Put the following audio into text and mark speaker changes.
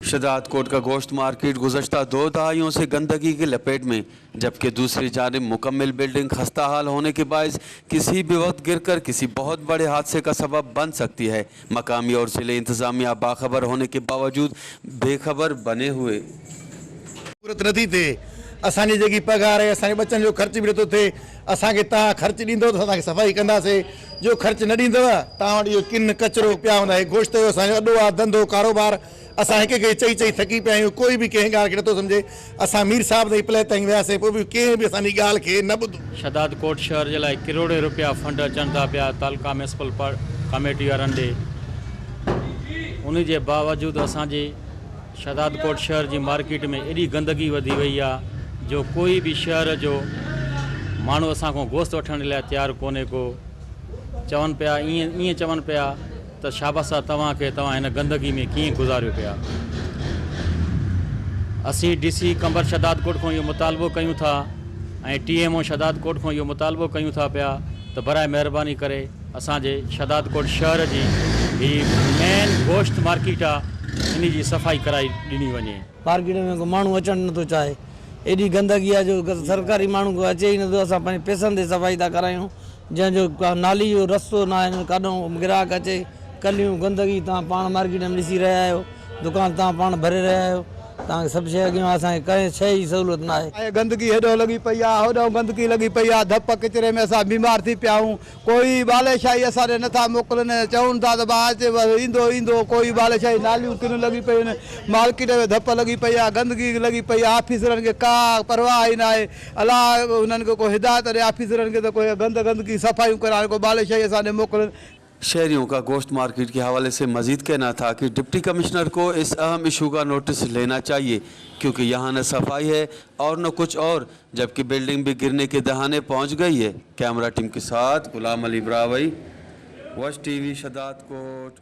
Speaker 1: शहदादकोट का गोश्त मार्केट गुज़श्ता 2 दहाइयों से गंदगी की लपेट में, जबकि दूसरी जानिब मुकम्मल बिल्डिंग खस्ता हाल होने के बायस किसी भी वक्त गिरकर किसी बहुत बड़े हादसे का सबब बन सकती है। मकामी और ज़िले इंतज़ामिया बाखबर होने के बावजूद बेखबर बने हुए।
Speaker 2: ज़रूरत नथी थिए, असांजी जेकी पघार आहे, असांजे ॿचनि जो ख़र्च बि नथो थिए। असांखे तव्हां ख़र्च ॾींदव त असां तव्हांखे सफ़ाई कंदासीं, जो ख़र्च न ॾींदव तव्हां वटि इहो किन कचरो पिया हूंदा। हे गोश्त जो असांजो अॾो आहे धंधो कारोबार, असां हिक खे चई चई थकी पिया आहियूं, कोई बि कंहिं ॻाल्हि खे नथो सम्झे। असां मीर साहिब ताईं प्ले ताईं वियासीं, पोइ बि कंहिं बि असांजी ॻाल्हि खे न ॿुधो।
Speaker 3: शहदादकोट शहर जे लाइ करोड़े रुपया फंड अचनि था पिया तालुका म्यूनसिपल कमेटी वारनि ॾे, उन जे बावजूद असांजे शहदादकोट शहर जी मार्केट में एॾी गंदगी वधी वई आहे जो कोई बि शहर जो माण्हू असां खां गोश्त वठण लाइ तयारु कोन्हे को। चवनि पिया ईअं ईअं चवनि पिया त शाबाश आहे तव्हांखे, तव्हां हिन गंदगी में कीअं गुज़ारियो पिया। असीं डी सी कंबर शहदादकोट खां इहो मुतालबो कयूं था ऐं टी एम ओ शहदादकोट खां इहो मुतालबो कयूं था पिया त बराए महिरबानी करे असांजे शहदादकोट शहर जी ही मेन गोश्त मार्केट आहे इन जी सफ़ाई कराई ॾिनी वञे।
Speaker 4: मार्केट में को माण्हू अचणु नथो चाहे, एॾी गंदगी आहे जो सरकारी माण्हू को अचे ई नथो। असां पंहिंजे पैसनि ते सफ़ाई था करायूं, जंहिंजो नाली जो रस्तो न आहे, काॾो ग्राहक अचे, कलियूं गंदगी तव्हां पाण मार्केट में ॾिसी रहिया आहियो, दुकान तव्हां पाण भरे रहिया आहियो, तव्हांखे सभु शइ अॻियां असांखे कंहिं शइ जी सहूलियत न आहे।
Speaker 5: ऐं गंदगी हेॾो लॻी पई आहे, होॾो गंदगी लॻी पई आहे, धप कचरे में असां बीमार थी पिया आहियूं। कोई बालेशाही असां ॾे नथा मोकिलनि, चवनि था त भाउ अचे बसि ईंदो ईंदो, कोई बालेशाही नालियूं किन लॻी पयूं आहिनि, मार्केट में धप लॻी पई आहे, गंदगी लॻी पई आहे। ऑफिसरनि खे का परवाह ई न आहे, अलाह हुननि खे को हिदायत ॾे ऑफिसरनि खे त कोई गंदगी सफ़ायूं कराइनि, को बालेशाही असां ॾे मोकिलनि।
Speaker 1: शहरियों का गोश्त मार्केट के हवाले से मजीद कहना था कि डिप्टी कमिश्नर को इस अहम इशू का नोटिस लेना चाहिए, क्योंकि यहाँ न सफाई है और न कुछ और, जबकि बिल्डिंग भी गिरने के दहाने पहुँच गई है। कैमरा टीम के साथ गुलाम अली ब्रावई, वश टीवी, शहदादकोट।